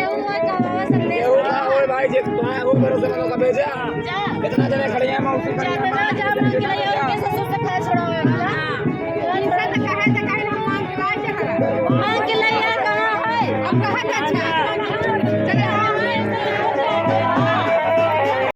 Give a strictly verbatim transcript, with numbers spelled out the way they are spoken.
केहू ना होए भाई, जे तोहार हो भरोसे वालों का भेजा। जा। कितना जने खड़े हैं, मौसी खड़े हैं। जा, जा, जा, मांग के ले आओ, इनके ससुर से खा छोड़ाओ, हाँ। मांग के ले आओ, कहाँ है? अब कहाँ जाए?